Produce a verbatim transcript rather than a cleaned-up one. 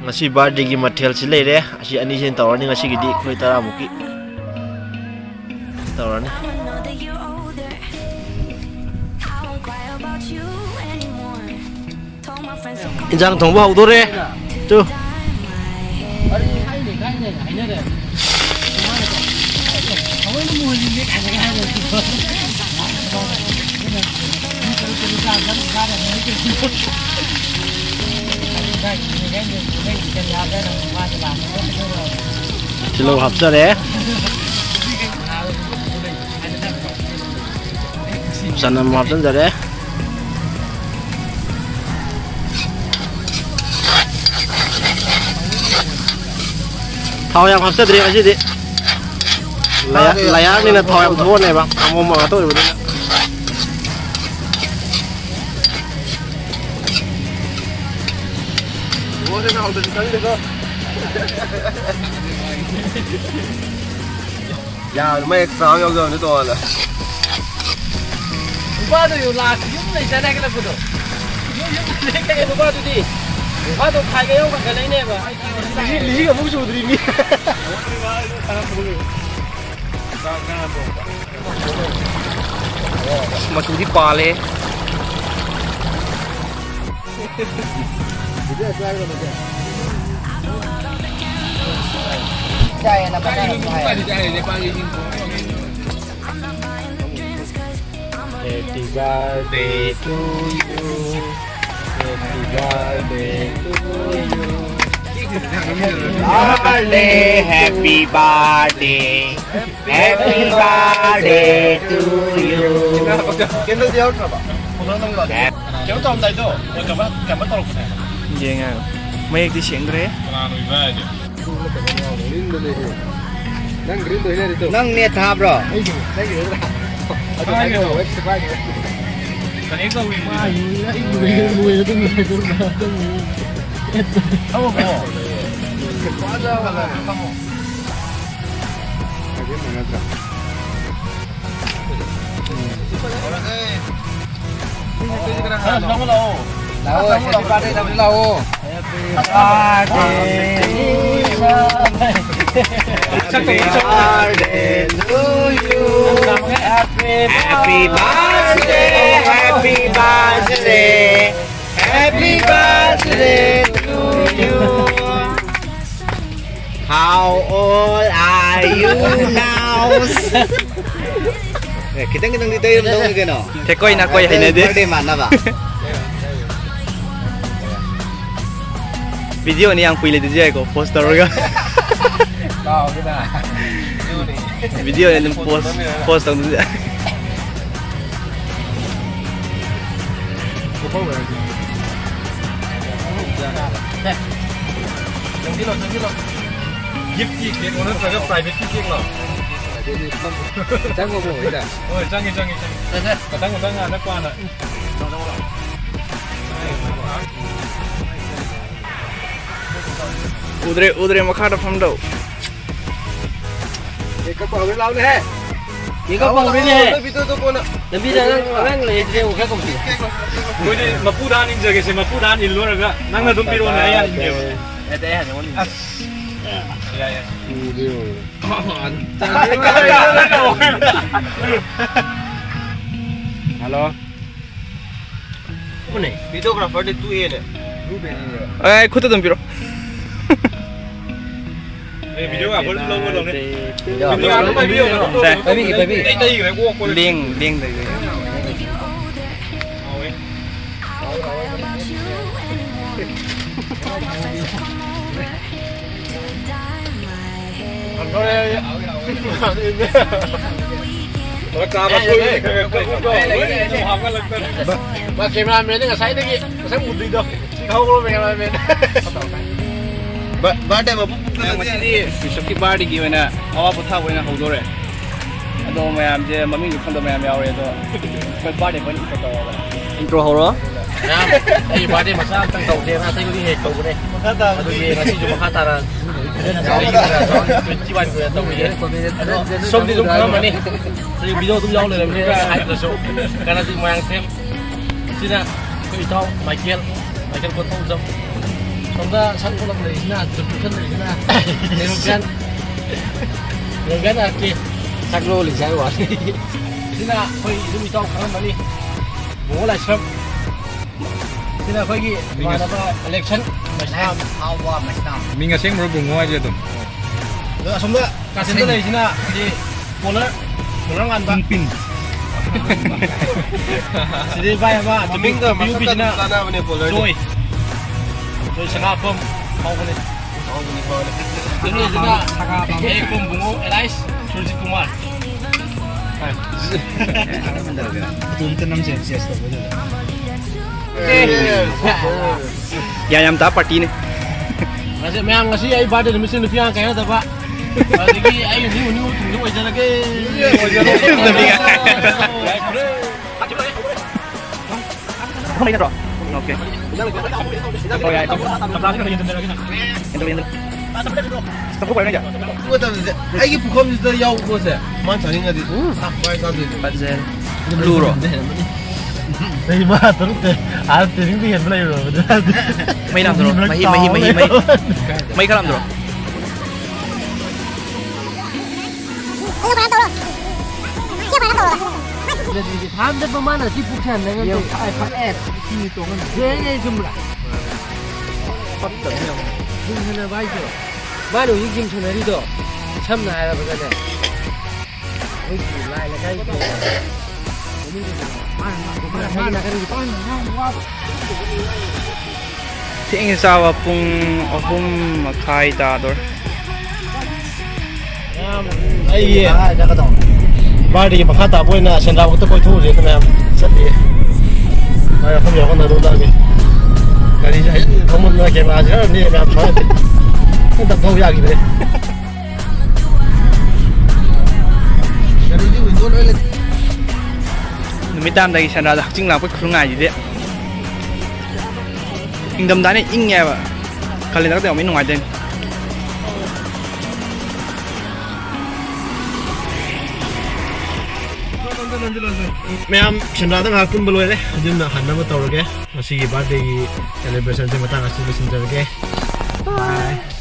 ꯉꯁꯤ ꯕꯥꯔꯗꯦꯒꯤ ꯃꯊꯦꯜꯁꯤ ꯂꯩꯔꯦ꯫ ꯑꯁꯤ ꯑꯅꯤꯁꯤꯅ ꯇꯧꯔꯅꯤ ꯉꯁꯤꯒꯤꯗꯤ, ꯑꯩꯈꯣꯏ ꯇꯔꯥꯃꯨꯛꯀꯤ ꯇꯧꯔꯅꯤ꯫ ꯏꯟꯖꯥꯡ ꯊꯣꯡꯕ ꯍꯧꯗꯣꯔꯦ꯫ ꯇꯨ꯫ ꯇꯤꯜꯍꯧ ꯍꯥꯞꯆꯔꯦ꯫ ꯆꯅꯝ ꯍꯥꯞꯆꯤꯟꯖꯔꯦ꯫ ꯊꯥꯎ ꯌꯥꯝ ꯍꯥꯞꯆꯗ꯭ꯔꯦ ꯉꯁꯤꯗꯤ꯫ ꯂꯌꯥ-, ꯂꯌꯥꯔꯅꯤꯅ ꯊꯥꯎ ꯌꯥꯝ ꯊꯣꯛꯑꯅꯦꯕ, ꯑꯃꯣꯝ ꯉꯥꯛꯇ ꯑꯣꯏꯕꯅꯤꯅ꯫ ꯌꯥꯔꯦ, ꯃꯌꯦꯛ ꯆꯥꯝꯃ ꯌꯥꯎꯖꯕꯅꯤ ꯇꯣꯉꯥꯟꯅ꯫ ꯅꯨꯄꯥꯗꯣ ꯌꯣ ꯂꯥꯛ ꯌꯨꯝ ꯂꯩ ꯆꯠꯅ ꯍꯥꯏꯒꯠꯂꯛꯄꯗꯣ꯫ ꯌꯨꯝ, ꯌꯨꯝ ꯂꯩ ꯀꯩꯅꯣ ꯅꯨꯄꯥꯗꯨꯗꯤ꯫ ꯅꯨꯄꯥꯗꯣ ꯈꯥꯏꯒ ꯌꯧ ꯀꯟꯈꯠꯂꯛꯏꯅꯦꯕ꯫ ꯂꯤꯁꯤꯡ, ꯂꯤꯁꯤꯡ ꯑꯃꯨꯛ ꯁꯨꯗ꯭ꯔꯤ ꯃꯤ꯫ ꯃꯆꯨꯗꯤ ꯄꯥꯜꯂꯦ꯫ Happy birthday to you. Happy birthday to you. Happy birthday. Happy birthday to you. Candle ꯗꯤ ꯌꯥꯎꯗ꯭ꯔꯕ? ꯀꯩꯅꯣ ꯇꯧꯔꯝꯗꯥꯏꯗꯣ, ꯃꯣꯏ ꯀꯩꯅꯣ, ꯀꯩꯅꯣ ꯇꯧꯔꯛꯄꯅꯦ꯫ ꯌꯦꯡꯉꯦ꯫ ꯃꯌꯦꯛꯇꯤ ꯁꯦꯡꯗ꯭ꯔꯦ꯫ ꯀꯅꯥꯅꯣ ꯏꯕꯥ ꯍꯥꯏꯁꯦ? ꯒ꯭ꯔꯤꯟꯗ ꯂꯩꯔꯦ꯫ ꯅꯪ ꯒ꯭ꯔꯤꯟꯗ ꯂꯩꯔꯦ ꯇꯨ꯫ ꯅꯪ ꯅꯦꯠ ꯊꯥꯕ꯭ꯔꯣ? ꯑꯩꯁꯨ꯫ ꯅꯪꯒꯤ ꯅꯠꯇ꯭ꯔꯥ? ꯑꯗꯨ ꯍꯥꯏꯒꯅꯣ꯫ ꯍꯥꯏꯒꯅꯣ, ꯋꯦꯕꯁꯥꯏꯠ ꯄꯥꯏꯒꯅꯣ꯫ ꯀꯅꯦꯛ ꯇꯧꯔꯤꯅꯤ꯫ ꯃꯥ ꯌꯨ-, ꯑꯩ ꯌꯨ-, ꯌꯨ-, ꯌꯨ-, ꯑꯗꯨꯝ ꯂꯩ, ꯑꯗꯨꯝ ꯂꯩ, ꯑꯗꯨꯝ ꯂꯩ꯫ ꯈꯪꯉꯕꯣ? ꯐꯖꯕ ꯂꯩꯔꯦ, ꯈꯪꯉꯣ꯫ ꯂꯥꯛꯑꯣ, ꯂꯥꯛꯑꯣ, ꯂꯥꯛꯑꯣ꯫ Happy birthday to you. Happy birthday, happy birthday, happy birthday to you. How old are you now? ꯑꯦ, ꯈꯤꯇꯪ ꯈꯤꯇꯪꯗꯤ ꯇꯩꯔꯝꯗꯧꯅꯤ ꯀꯩꯅꯣ꯫ ꯊꯦꯛꯀꯣꯏ ꯅꯥꯀꯣꯏ ꯍꯩꯅꯗꯦ꯫ Birthday ꯃꯥꯟꯅꯕ꯫ Video ꯅꯤ ꯌꯥꯝ ꯀꯨꯏ ꯂꯩꯗꯁꯨ ꯌꯥꯏꯀꯣ, pause ꯇꯧꯔꯒ꯫ ꯀꯥꯎꯒꯦꯗ꯫ Video ꯅꯤ ꯑꯗꯨꯝ pause, pause ꯇꯧꯗꯁꯨ ꯌꯥꯏ꯫ ꯆꯪꯁꯤꯜꯂꯣ, ꯆꯪꯁꯤꯜꯂꯣ꯫ Gift ꯀꯤ cake ꯂꯣ ꯅꯠꯇ꯭ꯔꯒ private ꯀꯤ cake ꯂꯣ? ꯆꯪꯉꯕꯣ ꯍꯣꯏꯗ? ꯍꯣꯏ, ꯆꯪꯉꯤ, ꯆꯪꯉꯤ, ꯆꯪꯉꯤ꯫ ꯃꯊꯪ, ꯃꯊꯪ, ꯑꯅꯛꯄ ꯍꯥꯟꯅ꯫ ꯎꯗ꯭ꯔꯦ, ꯎꯗ꯭ꯔꯦ, ꯃꯈꯥꯗ ꯐꯝꯗꯧ꯫ Cake ꯀꯛꯄ ꯍꯧꯔꯦ, ꯂꯥꯎꯅꯦꯍꯦ꯫ Cake ꯀꯛꯄ ꯍꯧꯔꯦꯅꯦꯍꯦ꯫ ꯂꯥꯎ, ꯂꯥꯎ, ꯂꯥꯎ, ꯂꯥꯎ, ꯂꯥꯎ, ꯂꯥꯎ꯫ ꯂꯝꯕꯤꯗ ꯑꯉꯥꯡ, ꯑꯉꯥꯡ ꯂꯩꯔꯗꯤ ꯌꯦꯡꯉꯨ, ꯈꯔ ꯀꯧꯁꯤ꯫ ꯑꯩꯈꯣꯏꯗꯤ ꯃꯄꯨꯗ ꯍꯥꯟꯅ ꯏꯟꯖꯒꯦꯁꯦ, ꯃꯄꯨꯗ ꯍꯥꯟꯅ ꯏꯜꯂꯨꯔꯒ ꯅꯪꯅ ꯑꯗꯨꯝ ꯄꯤꯔꯛꯑꯣꯅꯦ, ꯑꯩ ꯍꯥꯟꯅ ꯏꯟꯒꯦꯕ꯫ ꯅꯠꯇꯦ, ꯑꯩ ꯍꯥꯟꯅ ꯏꯟꯒꯦ꯫ ꯑꯁ꯫ ꯌꯥꯏ, ꯌꯥꯏ꯫ Hello꯫ Videographer ꯗꯤ ꯇꯨ ꯑꯦ ꯅꯦ꯫ ꯑꯦ, ꯈꯨꯠꯇ ꯑꯗꯨꯝ ꯄꯤꯔꯣ꯫ ꯑꯦ, videographer ꯗꯤ ꯂꯧꯒꯗꯧꯅꯦ꯫ Videographer ꯄꯥꯏꯕꯤꯌꯣ꯫ ꯁꯦ꯫ ꯄꯥꯏꯕꯤꯒꯦ, ꯄꯥꯏꯕꯤꯒꯦ꯫ ꯑꯩ ꯇꯩꯈ꯭ꯔꯦ, ꯑꯣꯛꯄ꯫ ꯂꯦꯡ-, ꯂꯦꯡꯗꯕꯤꯗ꯫ ꯍꯥꯎꯋꯦ꯫ ꯃꯥ cameraman ꯅꯦ ꯉꯁꯥꯏꯗꯒꯤ ꯃꯁꯛ ꯎꯗ꯭ꯔꯤꯗꯣ꯫ ꯁꯤ ꯈꯪꯍꯧꯕ꯭ꯔꯣ, cameraman? ꯕ-, birthday ꯃꯄꯨꯡ ꯐꯥꯅ ꯉꯁꯤꯗꯤ ꯕꯤꯁꯞꯀꯤ birthday ꯒꯤ ꯑꯣꯏꯅ ꯑꯋꯥ ꯄꯣꯊꯥꯕ ꯑꯣꯏꯅ ꯍꯧꯗꯣꯔꯦ꯫ ꯑꯗꯣ ꯃꯌꯥꯝꯁꯦ ꯃꯃꯤꯡꯁꯨ ꯈꯪꯗꯕ ꯃꯌꯥꯝ ꯌꯥꯎꯔꯦ, ꯑꯗꯣ ꯑꯩꯈꯣꯏ birthday ꯐꯖꯅ intro ꯇꯧꯔꯒ꯫ Intro ꯍꯧꯔꯣ꯫ ꯃꯌꯥꯝ, ꯑꯩ birthday ꯃꯆꯥ ꯑꯝꯇꯪ ꯇꯧꯁꯦꯅ ꯑꯇꯩ ꯈꯨꯗꯤꯡ ꯍꯦꯛ ꯇꯧꯕꯅꯦ꯫ ꯃꯈꯥ ꯇꯥꯕꯗꯤ ꯑꯗꯨꯒꯤ ꯉꯁꯤꯁꯨ ꯃꯈꯥ ꯇꯥꯅ ꯇ꯭ꯋꯦꯟꯇꯤ ꯋꯥꯟ ꯀꯨꯏꯅ ꯇꯧꯔꯤꯌꯦ꯫ ꯑꯗꯣ ꯁꯣꯝꯗꯤ ꯑꯗꯨꯝ ꯈꯪꯉꯝꯃꯅꯤ꯫ ꯑꯩ video ꯑꯗꯨꯝ ꯌꯥꯎ ꯂꯩꯔꯕꯅꯤꯅ ꯍꯥꯏꯗ꯭ꯔꯁꯨ꯫ ꯀꯔꯅꯖꯤꯠ ꯃꯣꯏꯔꯥꯡꯊꯦꯝ꯫ ꯁꯤꯅ ꯑꯩꯈꯣꯏ ꯏꯇꯥꯎ ꯃꯥꯏꯀꯦꯜ, ꯃꯥꯏꯀꯦꯜ ꯀꯣꯟꯊꯧꯖꯝ꯫ ꯁꯣꯝꯗ ꯁꯛ ꯂꯣꯜꯂꯝ ꯂꯩꯔꯤꯁꯤꯅ, ꯗꯤꯁꯀ꯭ꯔꯤꯞꯁꯟ ꯂꯩꯔꯤꯁꯤꯅ ꯔꯣꯒꯟ, ꯔꯣꯒꯟ ꯑꯥꯔ ꯀꯦ꯫ ꯁꯛ ꯂꯣꯜꯂꯤꯁꯦ ꯍꯥꯏꯕ ꯋꯥꯅꯤ꯫ ꯁꯤꯅ ꯑꯩꯈꯣꯏ ꯏꯗꯨꯝ ꯏꯇꯥꯎ ꯈꯪꯉꯝꯃꯅꯤ, ꯕꯨꯡꯉꯣ ꯂꯥꯏꯁ꯭ꯔꯝ꯫ ꯁꯤꯅ ꯑꯩꯈꯣꯏꯒꯤ ꯃꯤꯡ ꯑꯁ- ꯏꯃꯥꯟꯅꯕ ꯏꯂꯦꯛꯁꯟ ꯃꯩꯁꯅꯥꯝ꯫ ꯍꯥꯎꯕ ꯃꯩꯁꯅꯥꯝ꯫ ꯃꯤꯡ ꯑꯁꯦꯡꯕ꯭ꯔꯣ ꯕꯨꯡꯉꯣ ꯍꯥꯏꯁꯦ ꯑꯗꯨꯝ? ꯑꯗꯣ ꯑꯁꯣꯝꯗ ꯀꯥꯆꯤꯟꯗ ꯂꯩꯔꯤꯁꯤꯅ ꯁꯤ ꯄꯣꯂꯔ, ꯄꯣꯂꯔ ꯉꯥꯟꯕ꯫ ꯄꯤꯡ꯫ ꯁꯤꯗꯤ ꯚꯥꯏ ꯑꯃ ꯃꯃꯤꯡꯒ ꯃꯁꯛꯀ ꯌꯨ ꯄꯤꯁꯤꯅ ꯑꯗꯨꯝ ꯆꯥꯟꯅꯕꯅꯦ, ꯄꯣꯂꯔꯗꯤ꯫ ꯖꯣꯏ꯫ ꯖꯣꯏ ꯁꯅꯥꯄꯝ ꯐꯥꯎꯕꯅꯦ꯫ ꯐꯥꯎꯕꯅꯤ, ꯐꯥꯎꯕꯅꯤ꯫ ꯑꯗꯨꯅ ꯁꯤꯅ ꯑꯦ ꯀꯨꯝ ꯕꯨꯡꯉꯣ ꯑꯦꯂꯥꯏꯁ ꯁꯨꯔꯖꯤꯠ ꯀꯨꯃꯥꯔ꯫ ꯏꯇꯣꯝꯇ ꯅꯝꯁꯦ ꯆꯦꯁ ꯇꯧꯕꯗꯨꯗ꯫ ꯒ꯭ꯌꯥꯟ ꯌꯥꯝ ꯇꯥ ꯄꯥꯔꯇꯤꯅꯦ꯫ ꯉꯁꯤ ꯃꯌꯥꯝ, ꯉꯁꯤ ꯑꯩ ꯕꯥꯔꯗꯦ ꯅꯨꯃꯤꯠꯁꯤ ꯅꯨꯄꯤ ꯑꯉꯥꯡ ꯀꯥꯏꯅꯗꯕ, ꯑꯗꯒꯤ ꯑꯩ ꯍꯧꯖꯤꯛ ꯍꯧꯖꯤꯛ ꯊꯨꯡꯗ ꯑꯣꯏꯖꯔꯒꯦ꯫ ꯅꯨꯄꯤ ꯑꯉꯥꯡ꯫ ꯐꯝꯕꯩ ꯅꯠꯇ꯭ꯔꯣ? ꯑꯣꯀꯦ꯫ ꯍꯣꯏ, ꯌꯥꯏ꯫ ꯆꯝꯐꯨꯠ ꯄꯥꯏꯔꯣ ꯅꯪꯒꯤ? ꯃꯇꯝꯗꯗꯤ ꯑꯩꯒꯤ ꯄꯨꯈꯝꯁꯤꯗ ꯌꯥꯎꯕ ꯄꯣꯠꯁꯦ ꯃꯥꯅ ꯆꯥꯅꯤꯡꯉꯗꯤ ꯎꯝ꯫ ꯆꯥꯛ ꯄꯥꯏ ꯆꯥꯗꯣꯏꯅꯦ꯫ ꯐꯖꯔꯦ꯫ ꯕ꯭ꯂꯨꯔꯣ? ꯆꯍꯤ ꯃꯉꯥ ꯇꯔꯨꯛꯇ ꯑꯥ ꯇ꯭ꯔꯦꯅꯤꯡꯗ ꯍꯦꯟꯕ ꯂꯩꯔꯨꯔꯕꯅꯤ꯫ ꯃꯩ ꯂꯥꯝꯗ꯭ꯔꯣ? ꯃꯍꯤ, ꯃꯍꯤ, ꯃꯍꯤ, ꯃꯍꯤ꯫ ꯃꯩ ꯈꯔ ꯂꯥꯝꯗ꯭ꯔꯣ? ꯐꯥꯝ ꯆꯠꯄ ꯃꯥꯅ ꯁꯤ ꯄꯨꯛ ꯊꯟꯅꯕ ꯅꯠꯇꯦ꯫ ꯌꯦꯡꯉꯨ, ꯐꯥꯏ, ꯐꯥꯏ, ꯑꯦ, ꯁꯤ ꯇꯣꯡꯉ ꯌꯦꯡꯉꯦ ꯆꯨꯝꯕ꯭ꯔꯥ? ꯄꯛꯇꯕꯅꯦ ꯌꯦꯡꯉꯨ꯫ ꯖꯤꯝ ꯁꯥꯟꯅꯕ ꯍꯥꯏꯁꯦ, ꯃꯥꯅ ꯍꯧꯖꯤꯛ ꯖꯤꯝ ꯁꯥꯟꯅꯔꯤꯗꯣ, ꯁꯝꯅ ꯍꯥꯏꯔꯕꯗꯅꯦ, ꯑꯩꯈꯣꯏꯒꯤ ꯂꯥꯏ ꯂꯩꯀꯥꯏꯒꯤ ꯃꯥꯅ, ꯃꯥꯅ, ꯃꯥꯅ, ꯃꯥꯅ ꯅꯥꯀꯟꯒꯤ ꯊꯦꯡꯅ ꯆꯥꯕ ꯄꯨꯡ ꯑꯍꯨꯝ ꯃꯈꯥꯏ ꯇꯥꯗꯣꯔꯦ꯫ ꯑꯩꯒꯤ ꯕꯥꯔꯗꯦꯒꯤ ꯃꯈꯥ ꯇꯥꯕ ꯑꯣꯏꯅ ꯁꯦꯟꯗ꯭ꯔꯥꯐꯧꯗ ꯀꯣꯏꯊꯣꯛꯎꯁꯦꯅ ꯃꯌꯥꯝ ꯆꯠꯂꯤꯌꯦ꯫ ꯃꯥꯏ ꯃꯐꯝ ꯌꯧꯔꯀꯥꯟꯗ ꯑꯗꯨꯝ ꯂꯥꯛꯑꯒꯦ꯫ ꯒꯥꯔꯤꯁꯦ ꯍꯩꯖꯤꯟ ꯊꯧꯃꯟꯗꯅ ꯀꯦꯃꯦꯔꯥꯁꯦ ꯈꯔ ꯅꯦꯝꯃꯦ ꯌꯥꯝ ꯁꯣꯏ꯫ ꯈꯤꯇꯪ ꯊꯧ ꯌꯥꯈꯤꯗ꯭ꯔꯦ꯫ ꯒꯥꯔꯤꯗꯤ ꯋꯤꯟꯗꯣ ꯂꯣꯏ ꯂꯩ꯫ ꯅꯨꯃꯤꯠ ꯇꯥꯔꯝꯗꯥꯏꯒꯤ ꯁꯦꯟꯗ꯭ꯔꯥꯗ ꯍꯛꯆꯤꯡ ꯂꯥꯡꯕꯒꯤ ꯈꯨꯅꯨꯡꯉꯥꯏꯁꯤꯗꯤ꯫ ꯏꯪꯊꯝꯊꯥꯅ ꯏꯪꯉꯦꯕ꯫ ꯀꯥꯂꯦꯟꯗꯒꯗꯤ ꯌꯥꯝ ꯅꯨꯡꯉꯥꯏꯗꯣꯏꯅꯤ꯫ ꯃꯌꯥꯝ ꯁꯦꯟꯗ꯭ꯔꯥꯗ ꯉꯥꯏꯍꯥꯛ ꯄꯨꯟꯕ ꯂꯣꯏꯔꯦ, ꯑꯗꯨꯝꯅ ꯍꯟꯅꯕ ꯇꯧꯔꯒꯦ꯫ ꯉꯁꯤꯒꯤ ꯕꯥꯔꯗꯦꯒꯤ ꯁꯦꯂꯦꯕ꯭ꯔꯦꯁꯟꯁꯦ ꯃꯇꯥꯡ ꯑꯁꯤꯗ ꯂꯣꯏꯁꯤꯟꯖꯔꯒꯦ꯫ ꯕꯥꯏ꯫